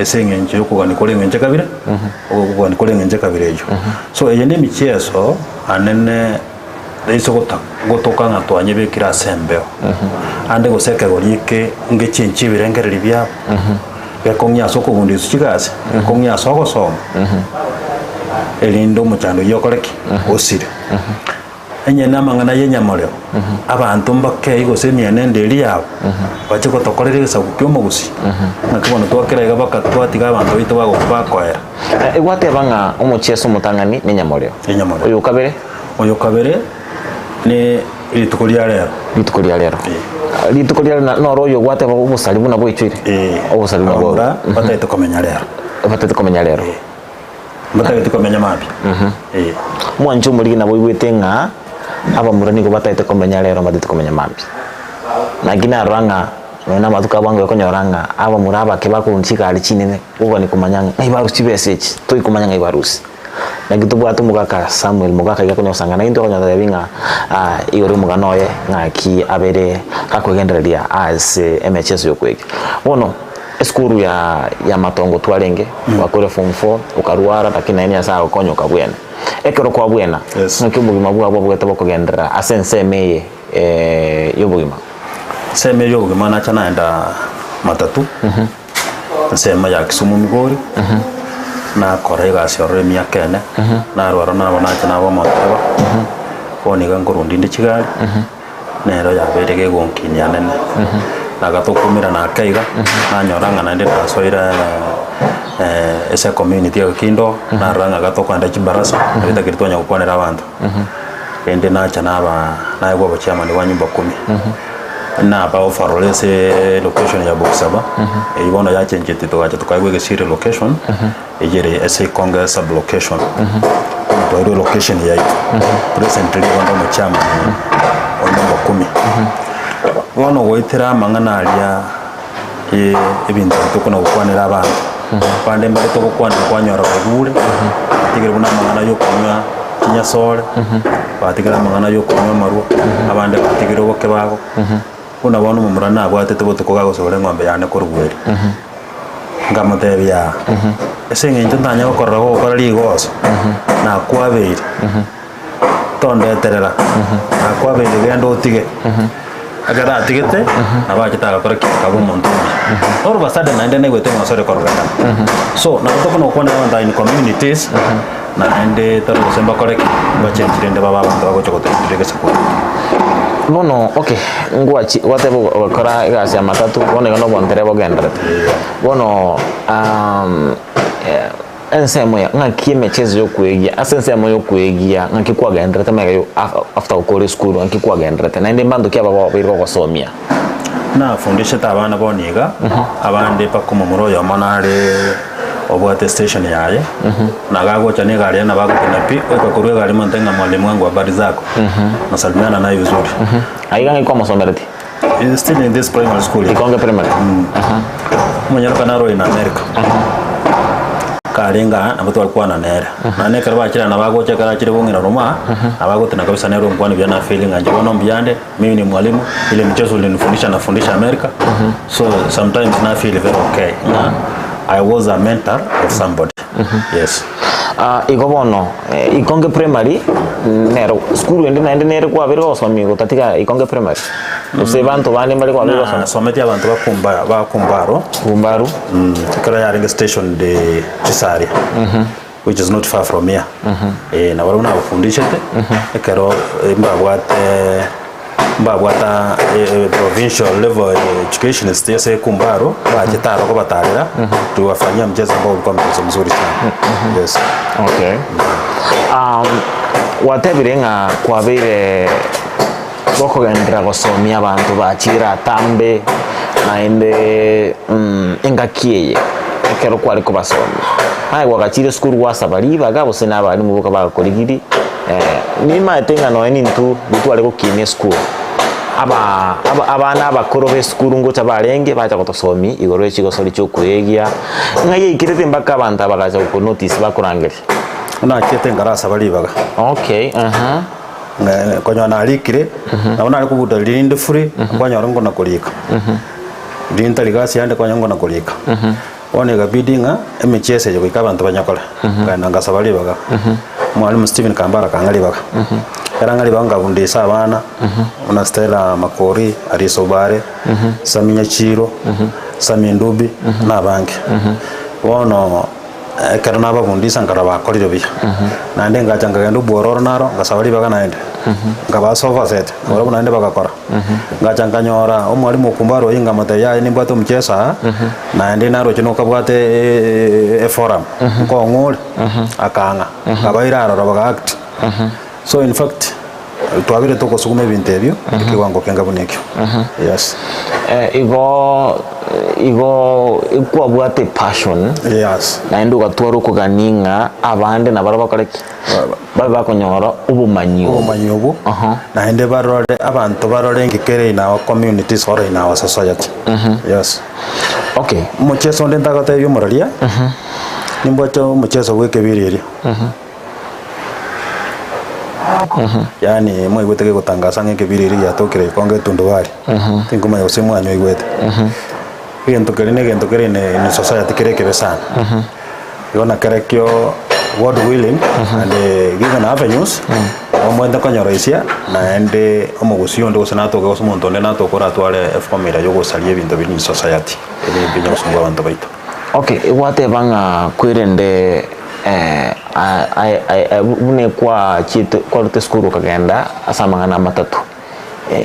ase eng'encho y'okogania kore eng'encho ekabira, okogania kore eng'encho ekabira eyio. So eye ne emichieso anene ase gota gotoka ng'a twanyebekire ase embeo, ande gose ekegori eke ngechenchie ebirengererio biabo, gekong'ia ase okobundiswa chigasi, gekong'ia ase ogosoma, erinde omochando oyio okore ki? Osire. Onye namang'ana y'enyamorero, abanto mbakei gose emienendo eria yabo, bache gotokorera egesaku ki'omogusii, naki bono twakera iga baka twatiga abanto baito bagokwa bakoera. Gwateba ng'a omochie ase omotang'ani nenyamorero. Enyamorero. Oyo kabere? Oyo kabere ne rituko ria rero. Rituko ria rero. Rituko ria rero noro oyo gwateba obosari buna bwaichoire? Obosari buna bwa. Abamura batagete komenya rero. Batagete komenya rero. Mbatageti komenya mambia. Ee. Mwanche omorigi nabo oigwete ng'a abamura nigo batagete komenya rero mbatagete komenya mambia. Naki narora ng'a nonya na amatuko abo angoe konyora ng'a abamura abake bakorwa chigari chinene gokani komanya ng'a ng'ai barusia chibesa echi toi komanya ng'ai barusia. Naki tobwate omogaka Samuel mogaka iga akonyosanga naintwe akonyora totebi ng'a igoro omogano oye ng'aki abere gakogendereria ase emecheso ya okoegia. Bono. Esukuru ya y'amatongo twarenge, gwakore form four, okarwara lakini naende Nyasaye agokonya okabwena. Ekero kwabwena, Yes. ng'aki obogima bwabo bobwate bokogenderera ase ensemo eye y'obogima? Ensemo eye y'obogima nacha naenda matatu, ensemo ya Kisumu Migori, nakora egasi ororo emiaka ene, narwara nabo nacha naba omotereba, bono iga nkorunda inde chigari. Nero yabeire gegonkinia nene. Nagatokumerana ake iga, nanyora ng'a naende nasoire ase ecommunity ya Kindo, narora ng'a gatokoenda chibarasa, nabitakeire twanya gokwanera abanto. Rende nacha naba naegwa obochairman bwa nyumba kumi. Naba overall ase location ya Bokusaba, eywo bono yachenchetie togacha tokaegwa egesire location, eywo ere ase Ikonge sub location. Twairwe location yaito. Presently igo nde omochairman o nyumba kumi. Bono goetera amang'ana aria ye ebinto ebi tokona gokwanera abanto, bande mbare togokwanera kwanyora baigure, batigire buna amang'ana ya okonywa chinyasore, batigire amang'ana ya okonywa amarwa, abande batigire oboke babo. Buna bono omomura nabwatete botuko gagosoera eng'ombe yane korwa bweri. Nkamotebia, Ase eng'encho ntanya gokorora gogokora rigoso, nakwabeire, tondeterera, nakwabeire genda otige. Ekero atigete, nabo achete agakora ki? Akaba omonto omuya. All of a sudden naende naigwete ng'a osore kororekana. So, nabo tokona gokwanera abanto in communities, naende tari gose mbakore ki? Mbachenchi rende babe abanto bagocha gotenenera egesaku eke. Bono okay, ngwachi gwateba ogakora egasi ya matatu, bono iga na obontereba ogenderete. Bono ensemo ya ng'aki emechezo ya okoegia, ase ensemo ya okoegia ng'aki kwagenderete magega yo after gokora esukuru ng'aki kwagenderete? Naende mbanto ki aba babeire gogosomia? Nafundishete abana bono iga, abande mpaka omomura oyomo nare obwate estation yaye, na gagocha na egari yaye nabo agokina pi, goika korwa egari monto ng'a mwalimu wangu habari zako, nasalimiana naye vizuri. Aiga ng'ai kwamosomeretie? He is still in this primary school. Ikonge primary? Omonyaroka naro in America. Karenge aa nabo twarikwana nere. Naende ekero bachire nabo agocha ekero achire kong'ina roma, nabo agotena kabisa nere onkwane buya na feeling ng'a inche bono mbuyande, mimi ni mwalimu, ile michezo ulinifundisha nafundisha America, so sometimes na feel very okay ng'a I was a mentor of somebody, yes. Ah, igo bono eh, Ikonge Primary nero sukuru ende naende nere kwabeire gosomia gotatiga Ikonge Primary? Gose banto bande mbare kwabeire gosomia? Nasometie abanto ba Kumba ba Kumbaru. Kumbaru. Ekero yarenge stationed Chisaria which is not far from here. Eh, nabarabwo nabafundishete ekero mbabwate mbabwata provincial level educationist ase Kumbaru bachete aro kobatarera tuwafanyia mchezo ambao ulikuwa mchezo mzuri sana. Yes. Okay. Um, gwatebire ng'a kwabeire gokogenderera gosomia abanto bachire atambe naende engaki eye ekero kware kobasomia, aye gwagachire esukuru gwasaba ribaga gose na abalimu boka bagakorigirie nimaete ng'a nonye nintwe ritware gokina esukuru aba aba abana abakoro ba esukuru ngocha barenge bacha gotosomia igoro ya chigosori chia okoegia, ng'a yaikerete mpaka abanto aba bagacha gokonotice bakorangeria. Nachete nkarasaba ribaga. Okay, aha. Konyora narikire, nabo nare kobuta riria rinde free, kwanyora nkona korika. Riria ntari gasi yande kwanyora nkona korika. Bono ekabidi ng'a emicheso eye goika abanto banyekore, nkaenda nkasaba ribaga, omwalimu Stephen Kambara akang'a ribaga. Ekero ang'a ribaga nkabundisa abana, buna Stella Makori, Alice Obare, Sammy Nyachiro, Sammy Ndubi, na abange. Bono. Ekero nababundisa nkarora bakorire buya, naende ngacha nkagenda obwororo naro, ngasaba ribaga naende, nkabaa sofa set, nabarabwo naende bagakora. Ngacha nkanyora omwalimu okumba aroyio nkamotebia yaya nimbwate omocheso aa, naende naroche nokabwate eforum, nkong'u ore? Akang'a, nkabaira aroro baga act. So in fact, twabeire togosuguma ebinto ebio, ekewango kenga buna ekio. Yes. Igo igo ekwabwate epassion, Yes. naende ogatwara okogania ng'a abande nabarabwo bakore ki? Babe bakonyora obomanyi obo. Obomanyi obwo, naende barore abanto barore inki kere in our communities or in our society. Yes. Okay. Omocheso onde ntagotebia omoraria, nimbwate omocheso bwa ekebiri eria. Yaani mwaigwete gegotangasa ng'a ekebiri eria giatokire gekonga etundubari, tinkomanya gose mwanyoigwete. Egento keria na egento kere in in society kere ekebe sana. Igo nakerekio God willing and given avenues, omwete konyoroisia naende omogusii onde gose natoke gose omonto onde natoke oratware eformula ya ogosaria ebinto biri in society, ebi mbinya gosumbua abanto baito. Okay, gwateba ng'a kwerende buna ekwachiete kwarute esukuru okagenda ase amang'ana amatatu,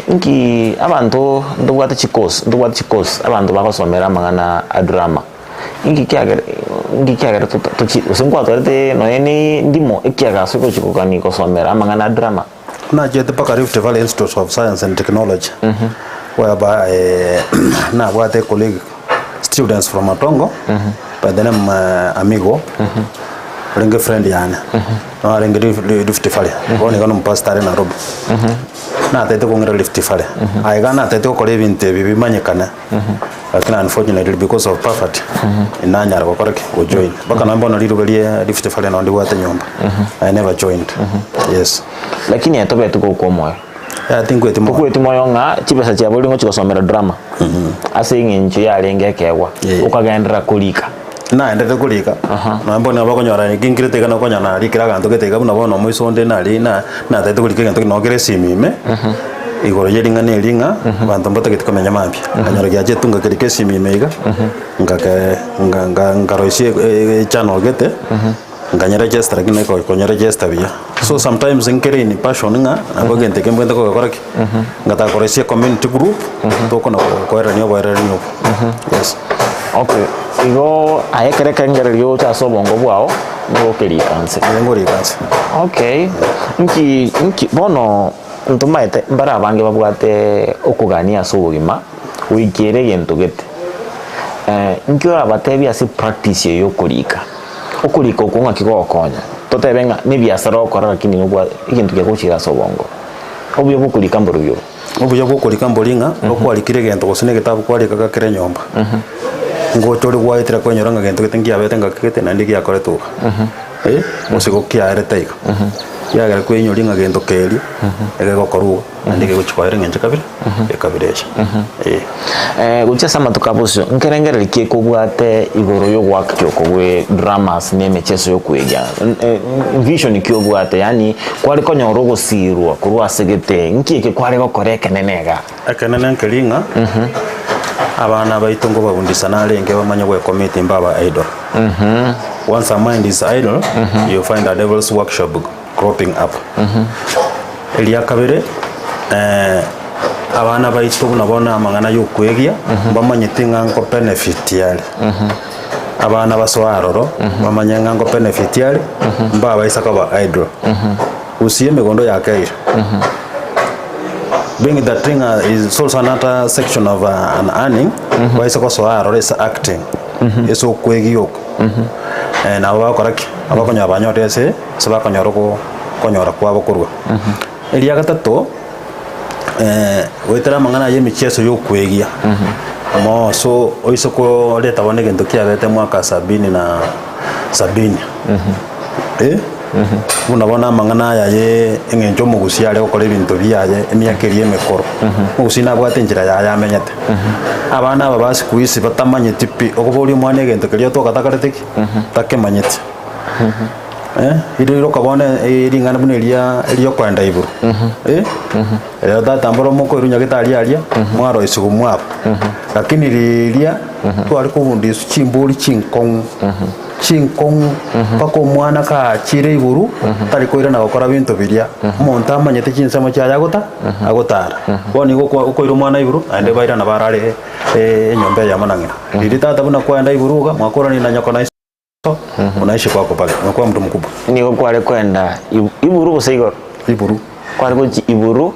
inki abanto ntobwate chikosi ntobwate chikosi abanto bagosomera amang'ana a drama, inki kiagera inki kiagera tota tochi gose nkwatwarete nonye na endimo ekiagaso gochi kogani gosomera amang'ana a drama? Nachete mpaka Rift Valley Institute of Science and Technology whereby nabwate colleague students from Matongo by the name Amigo orenge friend yane nabo arenge Rift Valley bono iga nomopastor are Nairobi natagete kong'ira Rift Valley aye iga natagete gokora ebinto ebi bimanyekane lakini unfortunately because of poverty inanyara gokora ki gojoin mpaka nonye bono rirobe rie Rift Valley nonye ndibwate nyomba I never joined yes. Lakini aye tobeti gokwa omoyo. Yaya tinkweti moyo. Tokweti moyo ng'a chibesa chiaborire ngochia gosomera drama ase eng'encho yarenge ekeegwa, okagenderera korika. Naenderete korika, nonye bono nigo bakonyora nkinkirete iga nokonyora narikire aganto gete iga buna bono omoiso onde nari na natagete korika egento nabo kere esimi ime, igoro ye ring'ana eri ng'a abanto mbatageti komenya mambia. Nkanyora giachete ngakerika esimi ime iga, ngake nga- nga- ngaroisia echannel gete. Nkanyeregesta lakini naiko konyeregesta buya. So sometimes nkere in passion ng'a nabo egento eke mbwenerete kogekora ki? Ngataka koroisia community group, tokona koererania oboererania obo. Yes. Okay, igo aye ekero ekerengererio gocha ase obongo bwao, nigo okerika nse. Nigo nkorika nse. Okay, nki nki bono ntomaete mbare abange babwate okogania ase obogima, goikera egento gete, nki orabatebie ase practice eye ya okorika? Okorika okwo ng'aki gogokonya? Totebe ng'a nebiasara ogokora lakini nobwa egento kegochira ase obongo. Obuya bwa okorika mborobio obo. Obuya bwa okorika mbori ng'a okwarikire egento gose na egetabu kwarika gakere nyomba, ngocha ore gwaetera kwenyora ng'a gento gete nkiabete ngaki gete naende giakoretwe iga, eh, gose gokiaerete iga. Kiagera kwenyoria ng'a gento keria, egegokorwa iga. Naende kegochia koera eng'encho kabere, ekabere eche. Eh. Eh, gochia ase amatuko a bosio, nkerengererio ki ekobwate igoro y'ogoactia oko gwe dramas na emecheso y'okwegia? N- eh, vision ki obwate, yaani kware konyora ogosirwa korwa ase gete, nki eke kware gokora ekenene iga? Ekenene nkeri ng'a, abana baito nkobabundisa narenge bamanye gwecommit mbaba idle. Once a mind is idle, you find a devil's workshop cropping up. Eria kabere, abana baito buna bono amang'ana y'okwegia, mbamanyeti ng'a nko benefit are. Abana basoe aroro, bamanye ng'a nko benefit are, mbabaisa koba idle. Gusii emegondo yakeire. Being that ng'a is also another section of an earning, baise gosoa aroro ase acting, ase okwegia oko, nabo bagokora ki? Nabo bakonyora banyorire ase. Ase bakonyora okonyora kwabo korwa. Eria gatato, goetera amang'ana aya emechieso ya okwegia, omoso oise koreta bono egento kiabete mwaka sabini na sabini, eh, buna bono amang'ana aya ye eng'encho omogusia are gokora ebinto biaye emiaka eria emekoro, omogusia nabwate enchera yaye amenyete. Abana aba ba siku hizi batamanyeti pi, okoboria omwana egento keria otogatakarete ki? Takemanyeti. Riroka bono ring'ana buna eria eriokoenda igoro, erio tata mboro mokoirwa nyagetari aria, mwaroisigwa mwaba. Lakini riria tware kobundiswa chimbori chinkong'u, chinkong'u mpaka omwana kaachire igoro, tari koirana gokora binto biria, omonto amanyete chinsemo chiaye agota agotara. Bono nigo okwa okoira omwana igoro, naende bairana barare enyomba eyemo na ng'ina. Riria tata buna kwaenda igoro iga, mwakorania na nyoko na iso. Unaishi kwako pale, umekuwa mtu mkubwa. Nigo kware kwenda ibu- iburu gose igoro? Iburu. Kware gochi iburu,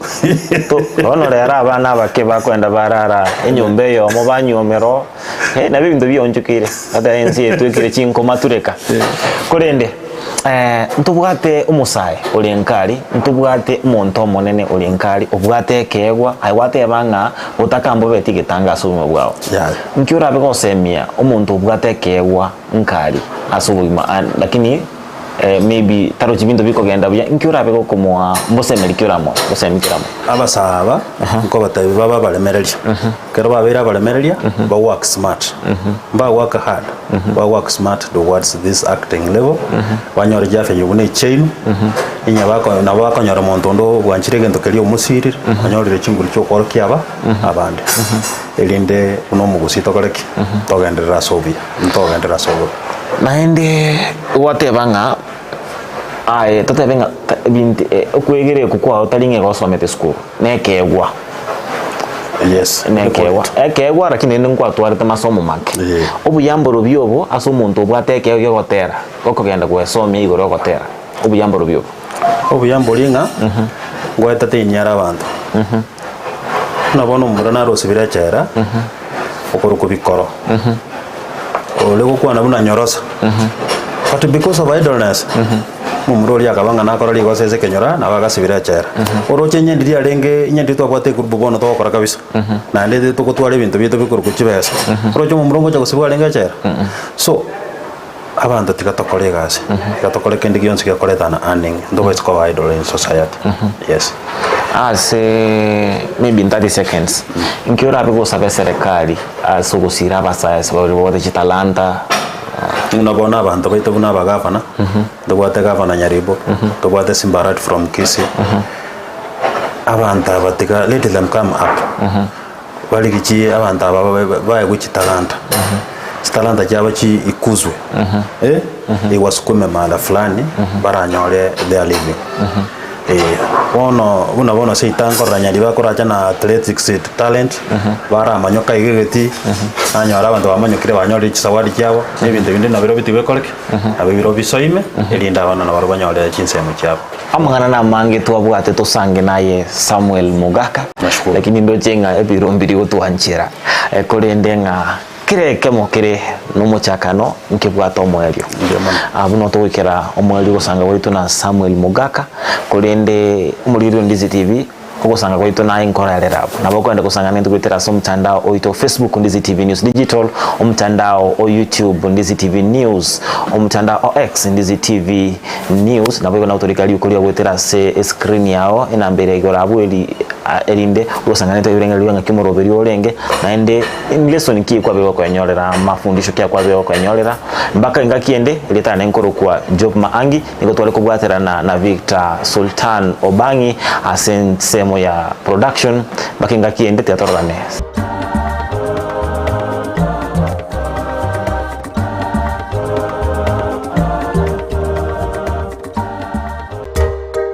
to bono rero abana abake bakwenda barara enyomba eyomo banyuomera oo, eh nabo ebinto bionchokeire, ata ense etwekire chinkoma tureka. Korende ntobwate omosae ore nkari, ntobwate omonto omonene ore nkari obwate ekeegwa, aye gwateba ng'a botaka mbobeti egetanga ase obogima bwao. Yaya. Nki orabe gosemia omonto obwate ekeegwa nkari ase obogima a lakini maybe tarochi binto bikogenda buya, nki orabe gokomoa mbosemeri ki oramoe bosemi ki oramoe? Abasae aba nkobatebia babe abaremereria, ekero babeire abaremereria, ba work smart, mba work hard, ba work smart towards this acting level, banyore chiavenue buna echiaino, onye bako nabo bakonyora omonto onde obwanchire egento keria omosirire, onyorire chinguru chia okorokia aba abande. Erinde buna omogusii tokore ki? Togenderere ase obuya, ntogenderere ase obobe. Naende gwateba ng'a aye totebe ng'a ta ebinto okwegera oko kwao tari ng'a igo osomete esukuru, na ekeegwa. Yes, Na ekeegwa, ekeegwa lakini rende nkwatwarete masomo make. Yeah. Obuya mborobio obo ase omonto obwate ekeegwa gia ogotera, gokogenda gwesomia igoro ogotera, obuya mborobio obo. Obuya mbori ng'a, ngoetete iniare abanto. Buna bono omomura nare osibire echela, okorokwa bikoro, ore gokwana buna nyorosa, but because of idleness, omomura oria akaba ng'a nakora rigoso ase ekenyoro nabo agasibira echela. Oroche onye ndiria arenge onye ndiria twabwate egroup bono togokora kabisa, naende togotwara ebinto biaito bikorokwa chibesa, oroche omomura ngocha gosibwa arenge echela? So. Abanto tiga tokore egasi, tiga tokore kende gionsi gekoreta an earning, ntobaise koba idle in society, yes. Ase maybe in 30 seconds, nki orabe gosaba eserekari ase ogosira abasae ase baria babwate chitalanta? Buna bono abanto baito buna abagavana, ntobwate gavana Nyaribo, ntobwate Simba Arati from Kisii, abanto aba tiga let them come up, barigichie abanto aba baegwe chitalanta. Chitalanta chiabo chi ikuzwe eh, iwasukume mahala fulani baranyore their living. Eh, bono buna bono seito nkorora nyari bakoracha na athletics talent baramanyoka iga egeti nanyora abanto bamanyokire banyorire chisawadi chiabo na ebinto binde nabirobio tibikoreki nabo biro bisoime erinde abana nabarobwo banyore chinsemo chiabo. Amang'ana namange twabwate tosange naye Samuel Mogaka, lakini ndoche ng'a ebiro mbiri gotwanchera, korende ng'a kera ekemo kere nomochakano nkebwate omoerio. Buna togoikera omoerio ogosanga gwaito na Samuel Mogaka, korende omoriri o Ndizi TV ogosanga gwaito naye nkorarera abwo. Nabo okoenda gosanga nintwe goetera ase omotandao oito o Facebook Ndizi TV News Digital, omotandao o YouTube Ndizi TV News, omotandao o X Ndizi TV News, naboigo nabo torika riuko riao goetera ase escreen yao enamba ere igoro abwo eri erinde ogosanganete ebirengererio ng'aki omoroberio orenge, naende lesson ki kwabeire gokoenyorera mafundisho ki akwabeire gokoenyorera, mpaka engaki ende erieta riane nkorokwa Job Maangi, nigo tware kobwaterana na Victor Sultan Obang'i ase ensemo ya production, mpaka engaki ende tiga tororane.